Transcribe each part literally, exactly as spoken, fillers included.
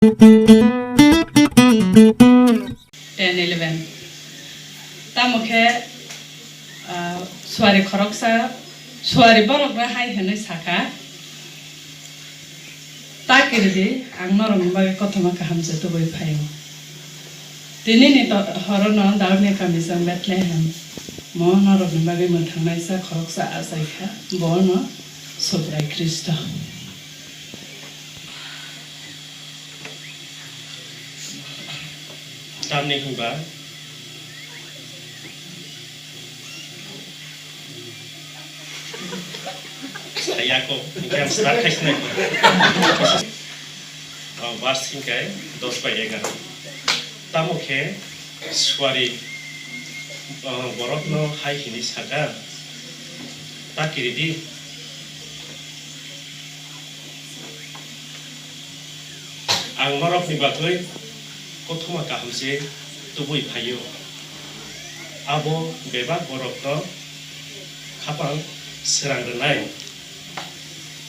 Ten, eleven. Tamo khe, ah, suari khoroksa, suari borokno hai hwnwi saka, "Ta kiridi, ang norokni bagwi kothoma kaham se tubui phaio." Tinini to-, horono Daudni kamisong Bethlehem mo norokni bagwi mwthangnaisa khoroksa achai kha, bono Subrai Khristo. Tamni hwnba sayako, hingke ang start khai sinai. Oh, verse hingke dos bai egaroh. Tamo khe suari, oh, borokno hai hwnwi saka, "Ta kiridi." Ang norokni bagwi kothoma kaham se tubui phaio. Abo bebak borokno khapang srang rwnai.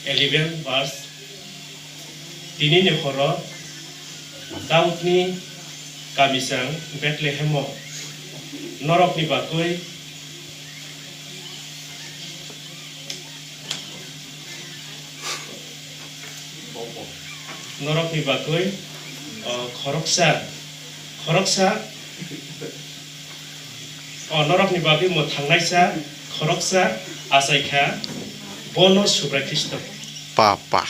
Eleven verse, tinini horo Daudni kamisang Bethlehemo norokni bagwi Norokni bagwi, o, khoroksa, khoroksa, o, norokni bagwi mwthangnaisa khoroksa achai kha, bono Subrai Khristo. Pa, pa.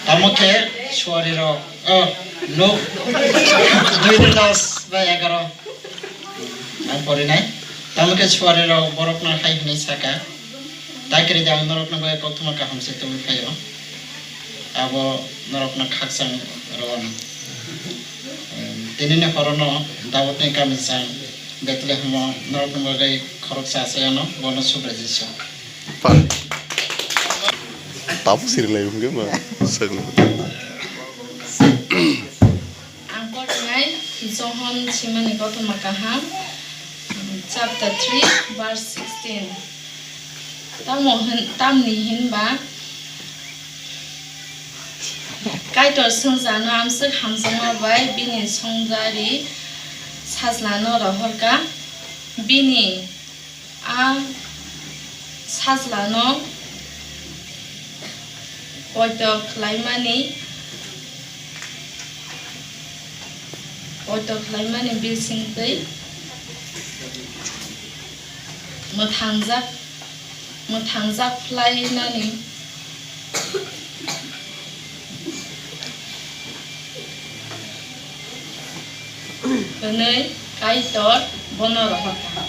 Tamo khe suari rok, oh, Luk dui ni dos bai egaroh ang porinai. Tamo khe suari rok borokno hai hwnwi saka, "Ta kiridi, ang norokno bai koktwma kaham se tubui phaio, abo norokno khakchang rw-ano." Tinini horono Daudni kamisang Bethlehemo norokni bagwi khoroksa achai ano, bono Subrai Jisu. Pa. Tabuk sirilai hwnkhe ma. Sagno. Ang porinai Johon simani kothoma kaham, chapter three, verse sixteen. Tamo hwn-, tamni hinba Kaitor swngjano amswk hamjakma bai bini songjari sajlano rohorkha, bini a sajlano poito khlaimani, poito khlaimani bisingtwi mwthangjak, mwthangjak khlainani hwnwi Kaitor bono rohorkha.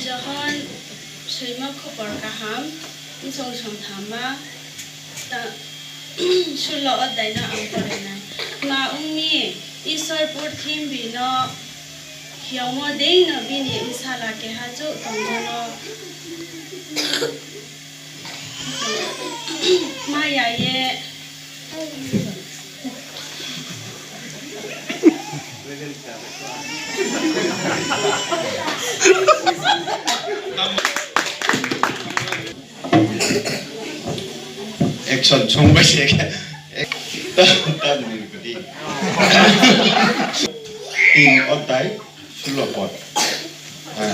Johon soima khopor kaham, bosong songthamma ta-, sullo odai no ang porinai. Tma wngmi Isor purthimbi no hiyongmo deino bini bwsala keha chuk tongmano ma ya ye. Action song bai se khe. Tam, tam ni kudi. Tin odai sullo pod. Ha,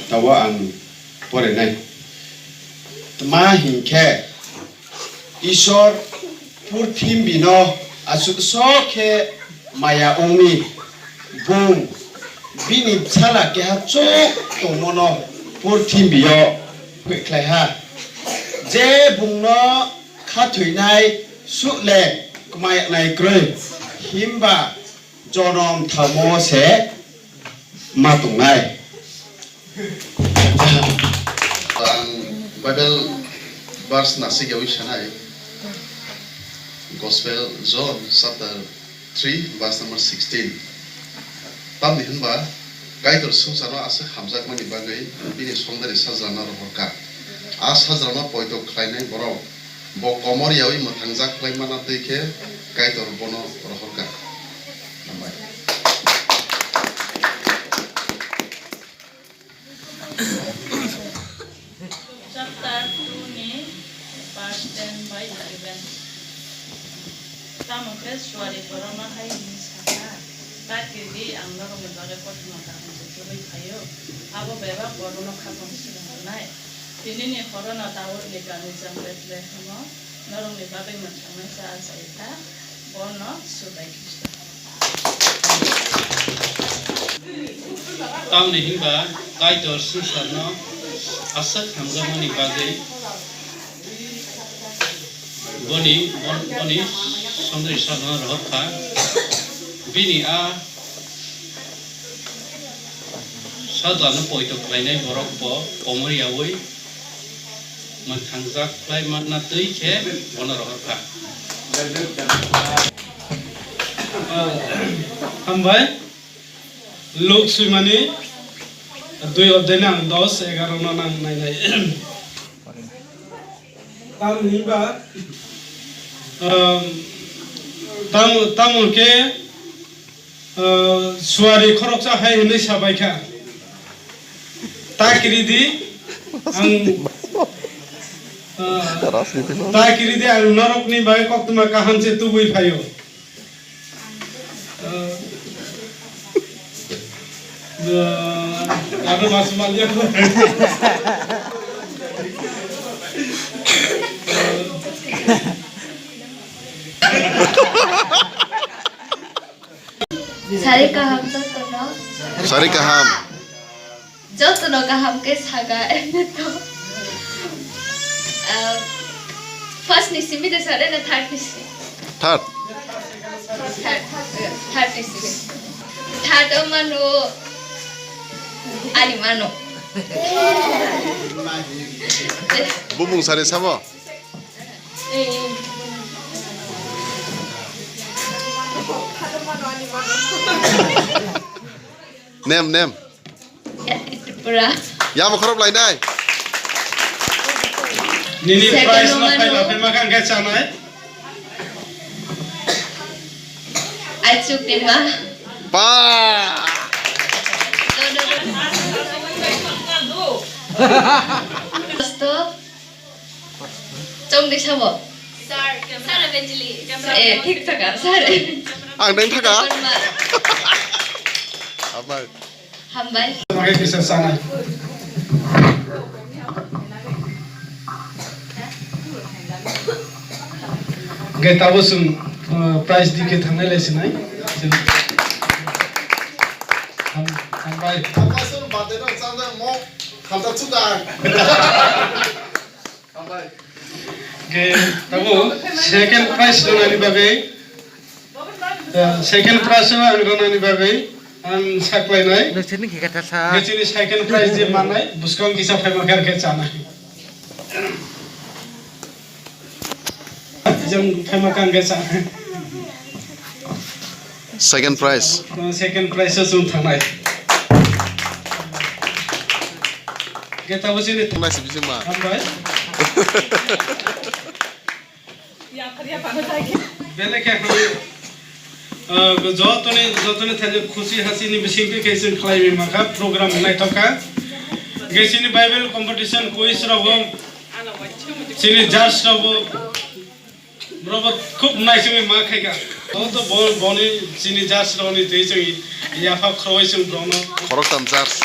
tawa ang porinai. Tma hinkhe Isor purthimbi no aswk sok khe maya wngmi, bung bini bwsala keha chuk tongmano purthimbi o phuikhlai ha. Je bungno khathwinai suk le kwmayanai kwrwi, himba jonom thamo se ma tongnai. Ang Bible verse nasik yawi sanai, Gospel John chapter three verse number sixteen. Tamni hwnba Kaitor swngcharno aswk hamjakmani bagwi bini songdari sajlano rohorkha. A sajlano poito khlainai borok bo komor yawi mwthangjak khlai mana twi khe Kaitor bono rohorkha. Hambai. Tamo khe suari borokno hai hwnwi sa kha, "Ta kiridi ang norokni bagwi kothoma kaham se tubui phaio, abo bebak borokno khaphang swrwng rwnai." Tinini horono Daudni kami jang Bethlehemo norokni bagwi mwthangnaisa achai kha, bono Subai Khristo. Tamni hinba Kaitor swngcharno aswk hamjakmani bagwi boni, bon-, boni songdari sajlano rohor kha. Bini a sajlano poito khlainai borok bo komor yaui mwthangjak khlai manna twi khe bono rohor kha. Hambai. Luk swimani dui odhai nang dos, egarono nang nainai. Tamni hinba, um, tamo, tamo khe, uh, suari khoroksa hai hwnwi sabai kha, "Ta kiridi ang, uh, ta kiridi ang norokni bagwi koktwma kaham se tubui phaio." Ano mas manya. Sari kaham jotono. Sari kaham. Jotono kaham khe saga, emne to. Ah, first ni simi de sare na third ni si? Third. Third, eh, third ni simi. Third o mano, ani mano. Bumung sari samo? Eh, eh. Nem, nem. Pura. Yamo khorop lainai. Nini second prize no no phai mano. Laphai ma kang khe chanai. Achuk ni ma. Pa. No, no, no. Stop. Chong de sabo. Sir, sir eventually. Eh, thik thaka, sir. Ang nang thaka. Hambai. Hambai. Makai kisa sanai. Gai tabo sung, uh, prize dike thangnai lai sinai. Ham-, hambai. Tabo sung bade no chanda mo khata chuda. Ke, tabo second prize rwnani bagwi, eh, second prize rwnani bagwi ang saklainai. Nusini khe kata sa. Ke chini second prize je manai, buskang kisa phai ma kar khe chanai. Jang phai ma kang khe chanai. Second prize. Second prize o chwng thangnai. Geta bo chini thangnai si bising ma. Hambai. Bele khe hambai. Ah, jotoni, jotoni thani khusi hasi ni bising twi khe chwng khlai mi makha program naithok kha. Ge chini Bible competition quiz rogo chini judge rogo Borok bo khub naisingwi ma khaika. Omo to bo, boni chini judge rokni twi chwng yapha khoroi chwng borokno. Khoroktham judge.